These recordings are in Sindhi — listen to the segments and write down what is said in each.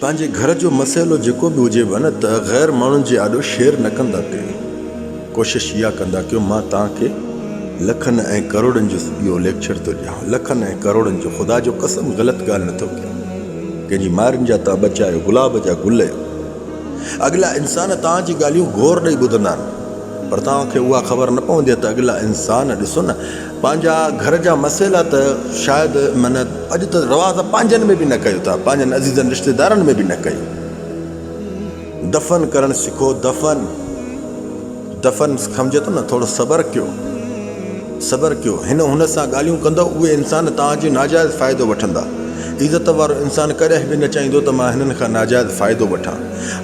پنهنجي گهر جو مسئلو جيڪو به هجيو نه ته غير ماڻهن جي آڏو شيئر نه ڪندا ڪيو. ڪوشش اها ڪندا ڪيو مان توهان کي لکن ۽ ڪروڙن جو اهو ليڪچر ٿو ڏيان لکن ۽ ڪروڙن جو خدا جو قسم غلط ڳالهه نٿو ڪيان ڪنهن جي مائرن جا توهان ٻچا آهيو گلاب جا گل آهيو اڳلا انسان توهان جي ڳالهيون غور ڏئي ٻڌندا آهن پر توهان کي اها خبر نه پوندي ته اڳلا انسان ڏسو نه پنهنجا گهر جا مسئلا ته شايد من اڄ ته رواز پنهنجن ۾ به نه ڪيو ٿا پنهنجن عزيزن رشتيدارن ۾ به نه ڪيو دفن ڪرڻ سکو دفن دفن سمجهي ٿو نه ٿورو صبر ڪيو صبر ڪيو هن هن سان ڳالهيون ڪندؤ اهي انسان توهان جو ناجائز فائدو وٺندا عزت وارو انسان ڪڏهن به نه چاهيندو ته مان هنن کان ناجائز فائدو وٺان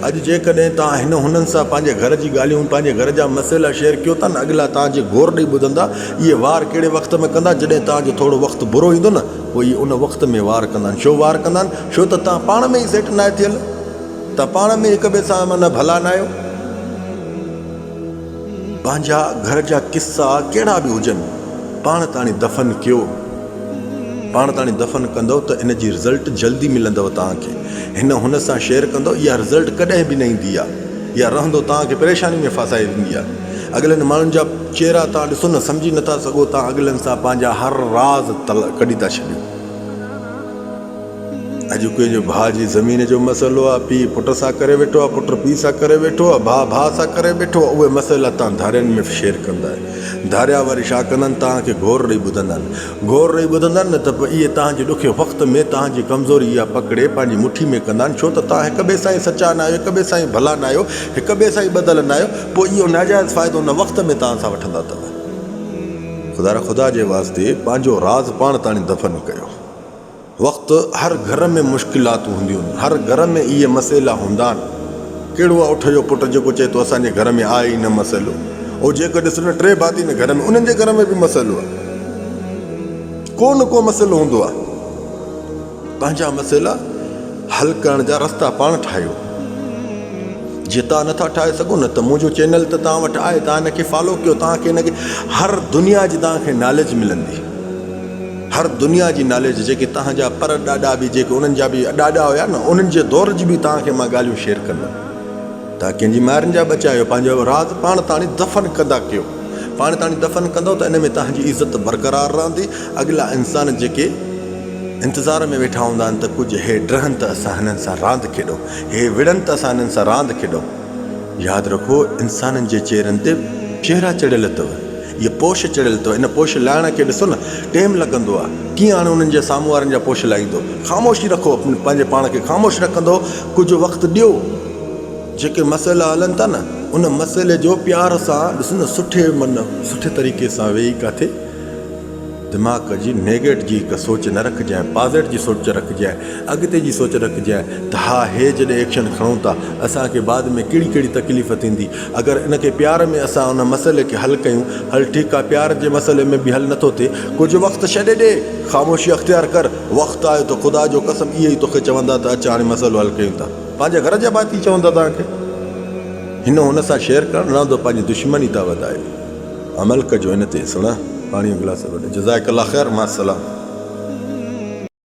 اڄ جيڪڏهن توهان هن هنن سان پنهنجي گهر جي ڳالهيون پنهنجي گهر جا مسئلا شيئر ڪيو ٿا نه اڳلا توهان جي غور ڏئي ٻڌندا اهي وار ڪهڙي وقت ۾ ڪندا جڏهن توهان جو ٿورو وقت برو ايندو نه پوء اهي ان وقت ۾ وار ڪندا آهن ڇو وار ڪندا آهن ڇو ته توهان پاڻ ۾ ئي سيٽ ناهي ٿيل توهان پاڻ ۾ هڪ ٻئي سان معنيٰ ڀلا ناهيو. پنهنجا گهر جا قصا ڪهڙا به هجن پاڻ تاڻي دفن ڪيو. پاڻ تاڻي دفن ڪندؤ ته ان جي رزلٽ جلدي ملندؤ توهان کي. هن هن سان شيئر ڪندؤ اها رزلٽ ڪڏهن به نه ايندي آ. اها رهندو توهان کي پريشاني ۾ ڦاسائي ويندي آ. اڳلن ماڻهن جا چهرا توهان ڏسو نه سمجهي نٿا سگهو توهان اڳلن سان پنهنجا هر راز ڪڍي ٿا ڇڏيو. اڄ ڪنهن جو ڀاء جي زمين جو مسئلو آ، پيء پٽ سان ڪري ويٺو آ، پٽ پيء سان ڪري ويٺو آ، ڀاء ڀاء سان ڪري ويٺو آ، اهي مسئلا تان ڌارين ۾ شيئر ڪندا آهن. ڌاريا وري ڇا ڪندا آهن، توهان کي گهور ڏئي ٻڌندا آهن. گهور ڏئي ٻڌندا آهن نه ته پوء اهي توهان جي ڏکي وقت ۾ توهان جي ڪمزوري اها پڪڙي پنهنجي مٺي ۾ ڪندا آهن، ڇو ته توهان هڪ ٻئي سان ئي سچا نه آهيو، هڪ ٻئي سان ئي ڀلا نه آهيو، هڪ ٻئي سان ئي ٻڌل نه آهيو، پوء اهو ناجائز فائدو ان وقت ۾ توهان سان وٺندا اٿو. خدارا خدا جي واسطي پنهنجو راز پاڻ تاڻي دفن ڪيو. وقت هر گهر ۾ مشڪلاتون هونديون آهن، هر گهر ۾ اهي مسئلا هوندا آهن. ڪهڙو آهي اٺ جو پٽ جيڪو چئي ٿو اسان جي گهر ۾ آهي ئي نه مسئلو. او جيڪو ڏس نه ٽي ڀاتي آهن گهر ۾ انهن جي گهر ۾ به مسئلو آهي. ڪو نه ڪو مسئلو هوندو آهي. پنهنجا مسئلا حل ڪرڻ جا رستا پاڻ ٺاهيو. جي توهان نٿا ٺاهي سگهو نه ته منهنجو چينل ته توهان وٽ آهي توهان ان کي فالو ڪيو توهان کي ان کي هر دنيا جي توهان کي ناليج ملندي. هر دنيا جي ناليج جيڪي توهان جا پر ڏاڏا به جيڪي انهن جا به ڏاڏا هيا نه انهن جي دور جي به توهان کي مان ڳالهيون شيئر ڪندم. توهان ڪنهن جي مائرن جا ٻچا آهيو پنهنجو راز پاڻ تاڻي دفن ڪندا ڪيو. پاڻ تاڻي دفن ڪندؤ ته ان ۾ توهان جي عزت برقرار رهندي. اڳلا انسان جيڪي انتظار ۾ ويٺا هوندا آهن ته ڪجهه هي ڊهن ته اسان هنن سان راند کيڏون، هي وڙهن ته اسان هنن سان راند کيڏون. ياد رکو انسانن جي چهرن تي چهرا چڙهيل اٿو. اهي پوش چڙهيل اٿو، ان پوش لاهڻ کي ڏسو نه ٽيم لڳندو آ، ڪيئن هاڻي انهن جي سامهون وارن جا پوش لاهيندو. خاموشي رکو، پنهنجي پاڻ کي خاموش رکندو ڪجهه وقت ڏيو، جيڪي مسئلا هلن ٿا نه ان مسئلي جو پيار سان ڏسو نه سٺي من سٺي طريقي سان ويهي ڪاٿي دماغ جي نيگيٽ جي هڪ سوچ نه رکجانء، پازيٽ جي سوچ رکجانء، اڳتي جي سوچ رکجانء ته ها هي جڏهن ايڪشن کڻون ٿا اسان کي بعد ۾ ڪهڙي ڪهڙي تڪليف ٿيندي، اگر ان کي پيار ۾ اسان ان مسئلي کي حل ڪيون، هل ٺيڪ آ پيار جي مسئلي ۾ به حل نٿو ٿئي، ڪجهه وقت ڇڏي ڏي، خاموشي اختيار ڪر، وقت آيو ته خدا جو قسم اهي ئي توکي چوندا ته اچ هاڻي مسئلو حل ڪيون ٿا، پنهنجي گهر جا ڀاتي چوندا توهان کي هن هن سان شيئر ڪرڻ رهندو پنهنجي دشمني ٿا وڌايو. عمل ڪجو ان تي سھڻا پاڻي جو گلاس وٺ جزاڪ الله خير مع السلام.